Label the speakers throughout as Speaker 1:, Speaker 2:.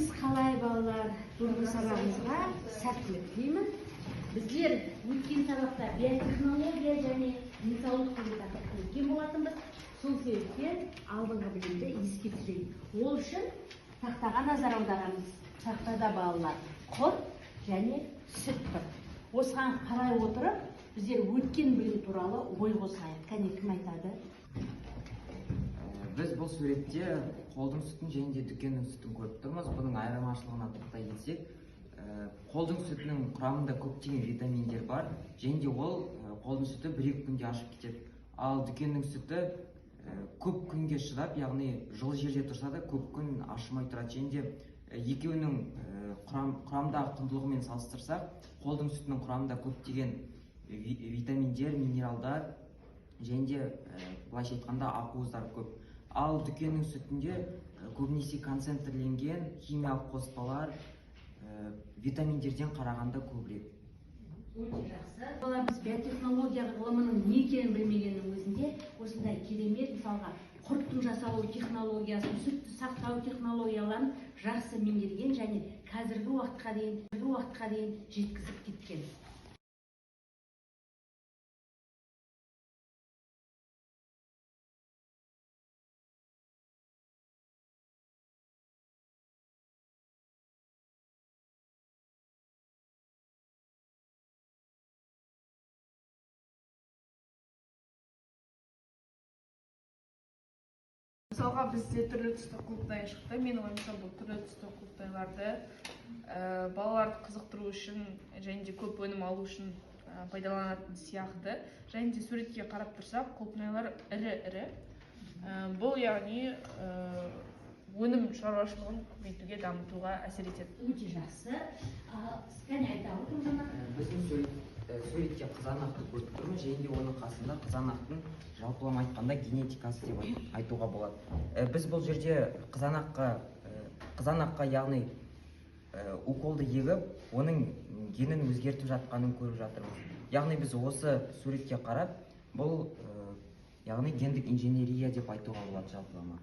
Speaker 1: Қалдарыңыз қалай, балалар? Бүгінгі сабағымызға сәттілік тілеймін. Біздер өткен сабақта биотехнология және денсаулық деген тақырыпты өткен болатынбыз. Сол себептен алдыңғы білімді еске түсірейік. Ол үшін тақтаға назар аударамыз. Тақтада, балалар, құрт және сүт тұр. Осыған қарай отырып, біздер өткен білім туралы ой қозғайық. Кәне, кім айтады?
Speaker 2: Біз бұл суретте қолдың сүтін және де дүкеннің сүтін көріп тұрмыз. Бұның айырмашылығына тоқтай кетсек, қолдың сүтінің құрамында көптеген витаминдер бар және де ол қолдың сүті 1-2 күнде ашып кетеді. Ал дүкеннің сүті көп күнге шыдап, яғни жылы жерде тұрса да көп күн ашымай тұрады. Және де екеуінің құрамдағы құндылығымен салыстырсақ, қолдың сүтінің құрамында көптеген витаминдер, минералдар және де былайша айтқанда ақуыздар көп. Ал дүкеннің сүтінде көбінесе концентрленген химиялық қоспалар витаминдерден қарағанда көбірек.
Speaker 1: Өте жақсы. Балалар, біз биотехнология ғылымының не екенін білмегеннің өзінде осындай керемет, мысалға, құрттың жасалу технологиясын, сүтті сақтау технологияларын жақсы меңгерген және қазіргі уақытқа дейін жеткізіп кеткен.
Speaker 3: Мысалға, бізде түрлі түсті құлпынай шықты. Менің ойымша, бұл түрлі түсті құлпынайларды балаларды қызықтыру үшін және де көп өнім алу үшін пайдаланатын сияқты. Және де суретке қарап тұрсақ, құлпынайлар ірі-ірі. Бұл яғни өнім шаруашылығын көбейтуге, дамытуға әсер етеді.
Speaker 1: Өте жақсы. Кәне, айта отырыңыз.
Speaker 2: Біздің суретте қызанақты көріп тұрмыз және де оның қасында қызанақтың жалпылама айтқанда генетикасы деп айтуға болады. Біз бұл жерде қызанаққа яғни уколды егіп, оның генін өзгертіп жатқанын көріп жатырмыз. Яғни біз осы суретке қарап, бұл яғни гендік инженерия деп айтуға болады жалпылама.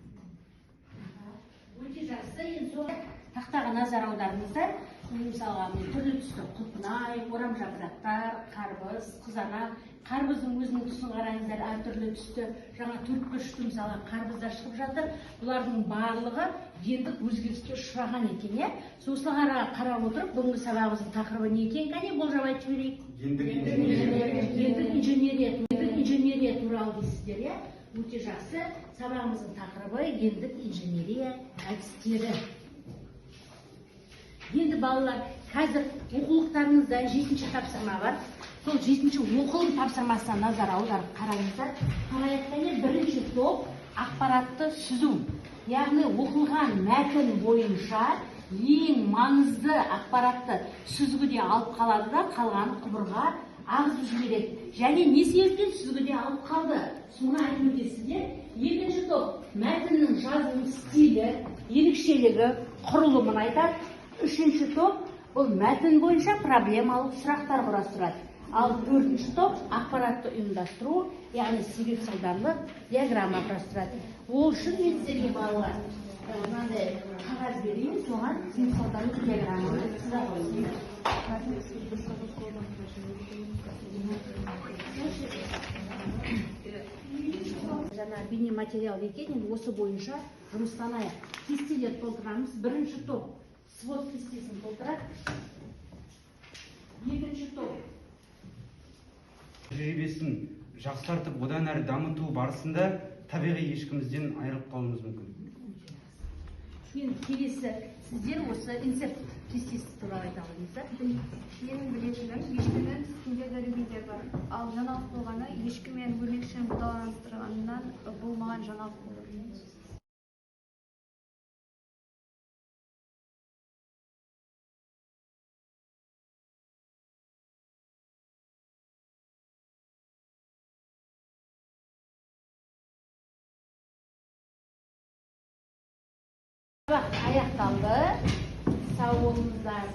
Speaker 1: Өте жақсы. Енді сол тақтаға назар аударыңыздар. Мысалға, міне түрлі түсті құлпынай, орам жапырақтар, қарбыз, қызанақ. Қарбыздың өзінің түсін қараңыздар, әртүрлі түсті. Жаңа төртбұрышты, мысалға, қарбыздар шығып жатыр. Бұлардың барлығы гендік өзгеріске ұшыраған екен, иә? Сосын қарап отырып, бүгінгі сабағымыздың тақырыбы не екен? Кәне, болжап айтып жіберейік.
Speaker 4: Гендік инженерия.
Speaker 1: Гендік инженерия, гендік инженерия туралы дейсіздер, иә? Өте жақсы. Сабағымыздың тақырыбы гендік инженерия әдістері. Енді, балалар, қазір оқулықтарыңызда 7-ші тапсырма бар. Сол 7-ші оқылым тапсырмасына назар аударып қараңыздар. Қарайық, кәне, бірінші топ ақпаратты сүзу. Яғни оқылған мәтін бойынша ең маңызды ақпаратты сүзгіде алып қалады да, қалғанын құбырға ағызып жібереді. Және не себептен сүзгіде алып қалды? Соны айтып өтесіздер. Екінші топ мәтіннің жазылу стилі, ерекшелігі, құрылымын айтады. Үшінші топ бұл мәтін бойынша проблемалық сұрақтар құрастырады. Ал төртінші топ ақпаратты ұйымдастыру, яғни себеп салдарлы диаграмма құрастырады. Ол үшін мен сіздерге, балалар, мынандай қағаз берейін, соған себеп салдарлы диаграмманы сыза қойыңыздар. Жаңа бейнематериал екен, енді осы бойынша жұмыстанайық. Кестелер толтырамыз. Бірінші топ свод кестесін толтырады. Екінші топ
Speaker 4: тәжірибесін жақсартып, одан әрі дамыту барысында табиғи ешкімізден айырылып қалуымыз мүмкін.
Speaker 1: Енді келесі сіздер осы инсерт кестесі туралы айта алыңыздар.
Speaker 5: Менің білетінім, ешкінің сүтінде дәрумендер бар. Ал жаңалық болғаны ешкі мен өрмекшінің бұталаныстырғанынан болмаған жаңалық болды.
Speaker 1: Сабақ аяқталды. Сау болыңыздар.